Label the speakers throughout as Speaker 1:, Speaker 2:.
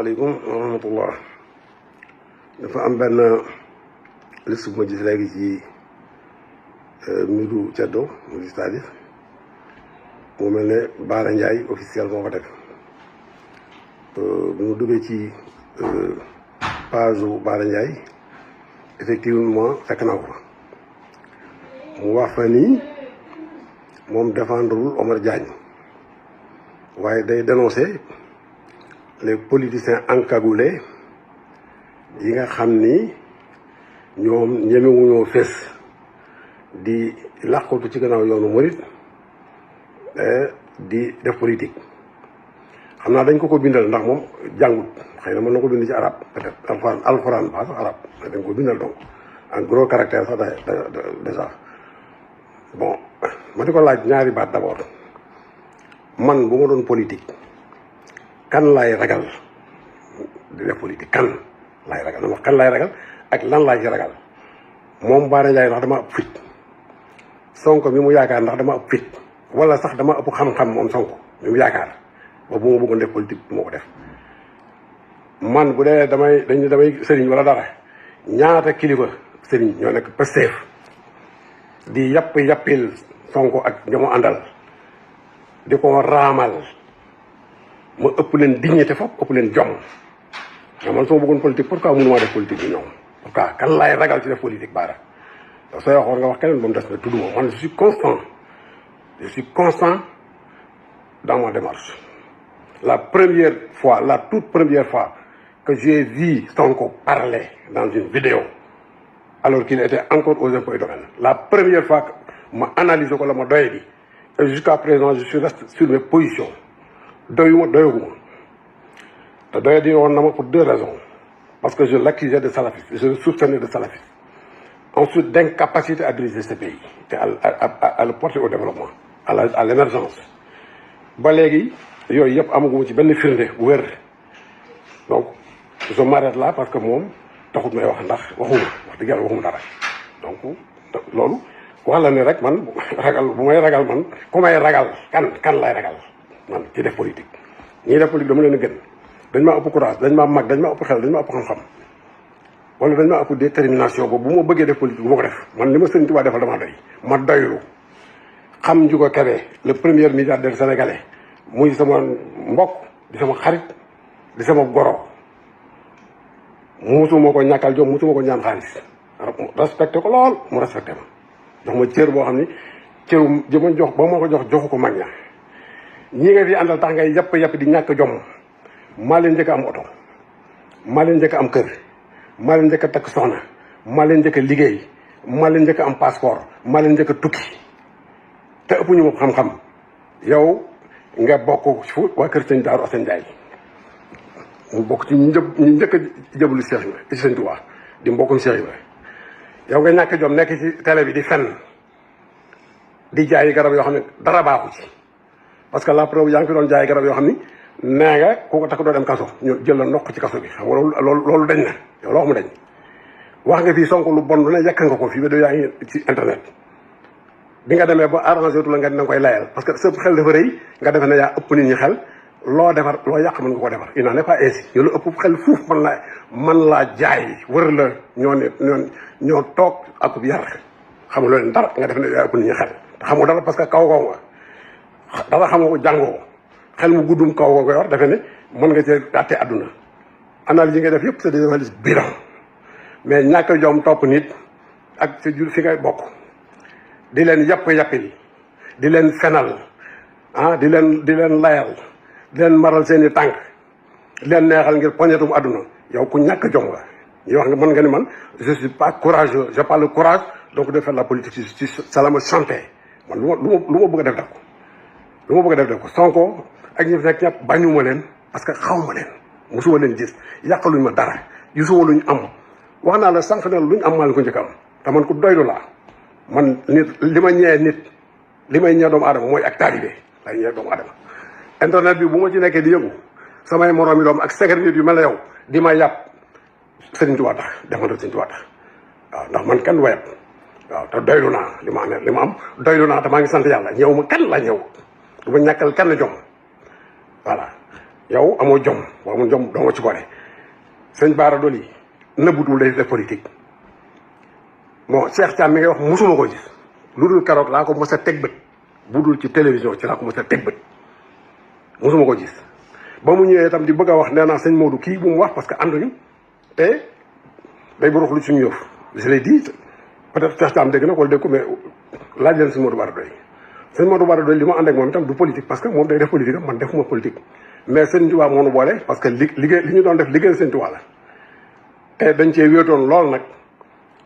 Speaker 1: asalaamaaleykum wa rahmatullah. dafa am benn liste bu ma gis léegi ci mbiru Ceddo mu gis c'est-à-dire mu mel ne Bara Ndiaye officiel moo ko def bu mu duggee ci page u Bara Ndiaye effectivement fekk naa ko mu wax fa nii moom défendrul Omar Diagne waaye day dénoncer les politiciens encagoulés yi nga xam ni ñoom ñemewuñoo fés di làqatu ci gannaaw yoonu murit di def politique. xam naa dañ ko bindal ndax moom jàngut xëy na mën na ko bind ci arab peut-être alxuraan pas sax arab dañ ko bindal donc en gros caractère sax déjà bon ma di ko laaj ñaari baat d'abord man bu ma doon politique kan laay ragal di def politique kan laay ragal dama kan laay ragal ak lan laay ci ragal moom Bara Ndiaye ndax dama ëpp fit Sonko mi mu yaakaar ndax dama ëpp fit wala sax dama ëpp xam-xam moom Sonko mi mu yaakaar ba bu ma bëggoon def politique moo ko def man bu dee damay sëriñ wala dara ñaata kilifa sëriñ ñoo nekk Pastef di yàppil Sonko ak ñamu àndal di ko raamal ma ëpp leen dignité foofu ëpp leen jom mais man su ma bëggoon politique pourquoi mënu maa def politique bi ñoom pourquoi kan laay ragal ci def politique Bara sooy waxoon nga wax keneen ba mu des na tudd ma man je suis constant dans ma démarche. La toute première fois que j'ai vu Sonko parler dans une vidéo alors qu'il était encore aux impôts et domaines, la première fois que ma analysé ko la ma doye bi et jusqu'à présent je suis resté sur mes positions doyaguma te doye di woon na ma pour deux raisons. Parce que je l'accusais de salafisme, je le soupçonnais de salafisme. Ensuite, d'incapacité à diriger ce pays et à le porter au développement, à l'émergence. ba léegi yooyu yëpp amaguma ci benn firnde bu wér donc je m'arrête là parce que moom taxut may wax ndax wax dëgg yàlla waxuma dara donc loolu wax la ne rek man bu may ragal man ku may ragal kan lay ragal man ci def politique. ñii def politique dama leen a gën dañ maa ëpp courage dañ maa mag dañ maa ëpp xel dañ maa ëpp xam-xam wala dañ maa ëpp détermination boobu bu ma bëggee def politique bu ma ko def man li ma Sëriñ Tuubaa defal dama doy ma doylu xam Ndiouga Kébé le premier milliardaire sénégalais muy sama mbokk di sama xarit di sama goro musuma ko ñàkkal jom musuma ko ñaan xaalis respecté ko lool mu respecté ma jox ma cër boo xam ni cëru ji ma jox ba ma ko joxu ko mag ña ñi nga fi àndal tax ngay yàpp di ñàkk jom maa leen njëkk am oto maa leen njëkk am kër maa leen njëkk a takk soxna maa leen njëkk a liggéey maa leen njëkk am passeport maa leen njëkk a tukki te ëpp ñu ma xam-xam yow nga bokk fu waa kër sëñ Daaru Asan Njaay mu bokk ci ñu njëkk a jëblu Cheikh Ibra ci sëñ Tuubaa di mbokkum Cheikh Ibra yow nga ñàkk jom nekk ci télé bi di fenn di jaayi garab yoo xam ne dara baaxu ci parce que la preuve yaa ngi fi doon jaay garab yoo xam ni nee nga ku ko takk doo dem kaso ñu jël la nokk ci kaso bi xam nga loolu dañ na yow loo xam dañ wax nga fii Sonko lu bon lu ne yàq nga ko fii ba doo yaa ngi ci internet bi nga demee ba arrangé tu la nga dina koy layal parce que sa xel dafa rëy nga defe ne yaa ëpp nit ñi xel loo defar loo yàq mën nga ko defar il n'en est pas ainsi ñu la ëpp xel fuuf man laa jaay wër la ñoo toog akub yar xamul leen dara nga def ne yaa ëpp nit ñi xel te xamoo dara parce que kaw nga dara xamoo ko jàngoo xel mu guddum kaw ko yor defe ne mën nga cee àtte àdduna analyse yi nga def yëpp c'est des analyses bidon mais ñàkk jom topp nit ak sa jur fi ngay bokk di leen yàppil di leen fenal di leen layal di leen maral seen i tànk di leen neexal ngir poñetum àdduna yow ku ñàkk jom nga ñuy wax nga mën nga ni man je suis pas courageux j'ai pas le courage donc de faire la politique ci ça me chanter man lu ma bëgg a def ko lu ma bëgg a def ko Sonko ak ñi fi nekk ñëpp bañuma leen parce que xaw ma leen mosuma leen gis yàqaluñ ma dara gisuma luñ am wax naa la sànq ne luñ am maa leen ko njëkk am te man ku doylu laa man nit li ma ñee nit li may ñee doomu aadama mooy ak taalibe lay ñee doomu aadama internet bi bu ma ci nekkee di yëngu samay moroom yi doom ak secrétaire yu mel ne yow di ma yàpp Sëriñ Tuubaa tax defandoo Sëriñ Tuubaa tax waaw ndax man kenn wayat waaw te doylu naa li ma am doylu naa te maa ngi sant yàlla ñëw ma kenn la ñëw du ma ñàkkal kenn jom voilà yow amoo jom boo amul jom doo nga ci gore. sëñ Bara Dolly nëbbutul day def politique bon Cheikh Thiam mi ngay wax mosuma ko gis lu dul keroog laa ko mos a teg bët bu dul ci télévision ci laa ko mos a teg bët mosuma ko gis. ba mu ñëwee itam di bëgg a wax nee naa sëñ Modou kii bu mu wax parce que ànduñu te day boroox lu suñu yëf je l'ai dit peut-être Cheikh Thiam dégg na ko dégg ko mais laaj leen sëñ Modou Bara Dolly. sëñ Modou Bara Dolly li ma ànd ak moom itam du politique parce que moom day def politique am man defuma politique mais sëñ Tuubaa moo nu boole parce que li ñu doon def liggéeyal sëñ Tuubaa la te dañ cee wéetoon lool nag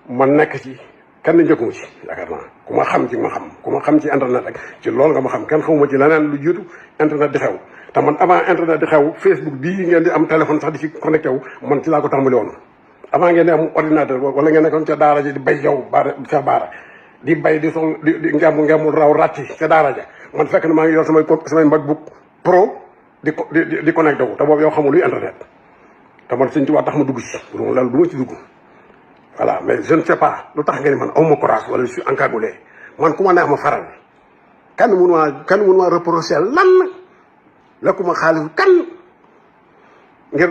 Speaker 1: man nekk ci kenn njëkkuma ci yaakaar naa ku ma xam ci ma xam ku ma xam ci internet rek ci loolu nga ma xam kenn xamuma ci leneen lu jiitu internet di xew te man avant internet di xew Facebook bii ngeen di am téléphone sax di ci connecté wu man ci laa ko tàmbali woon avant ngeen di am ordinateur wala ngeen nekkoon ca daara ji di bay yow Bara Cheikh Bara di bay di song di ngemu raw ratti ca daara ja man fekk na maa ngi yor samay MacBook Pro di connecté wu te boobu yow xamul luy internet te man sëñ Tuubaa tax ma dugg ci loolu du ma ci dugg voilà mais je ne sais pas lu tax ngeen man aw ma courage wala je suis encagoulé man ku ma neex ma faral kenn mënu ma reprocher lan lekkuma xaalis kan ngir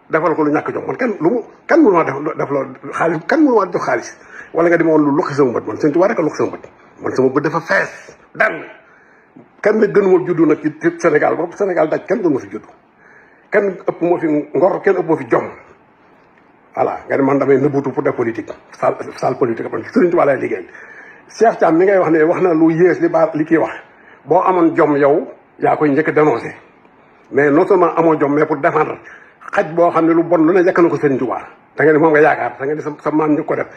Speaker 1: defal ko lu ñàkk jom man kenn mënu ma def loolu xaalis kan mënu ma jox xaalis wala nga di ma woon lu luqi sama bët man sëñ Tuubaa rek a luqi sama bët man sama bët dafa fees dal kenn gënu ma juddu nag ci Sénégal boobu Sénégal daj kenn gënu ma fi juddu kenn ëpp moo fi ngor kenn ëpp moo fi jom voilà nga ne man damay nëbbutu pour def politique sal politique man Sëriñ Tuubaa lay liggéey. Cheikh Thiam mi ngay wax ne wax na lu yées li kii wax boo amoon jom yow yaa koy njëkk dénoncé mais non seulement amoo jom mais pour défendre xaj boo xam ne lu bon lu ne yàq na ko Sëriñ Tuubaa da nga ne moom nga yaakaar da nga ne sa maam ñu ko def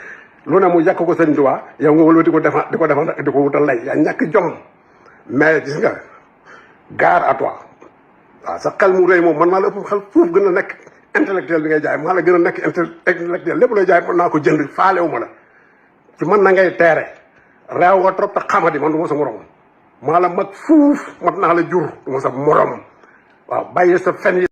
Speaker 1: lu ne mu yàq ko Sëriñ Tuubaa yow nga wëlbati ko défendre ak di ko wutal lay yaa ñàkk jom mais gis nga gare à toi waaw sa xel mu rëy moom man maa la ëpp xel foofu gën a nekk intellectuel bi ngay jaay maa la gën a nekk intellectuel lépp lay jaay mën naa ko jënd faalewu ma la ci man na ngay teere réew nga trop te xamadi man du ma sa morom maa la mat fuuf mat naa la jur du ma sa morom waaw bàyyi sa fen yi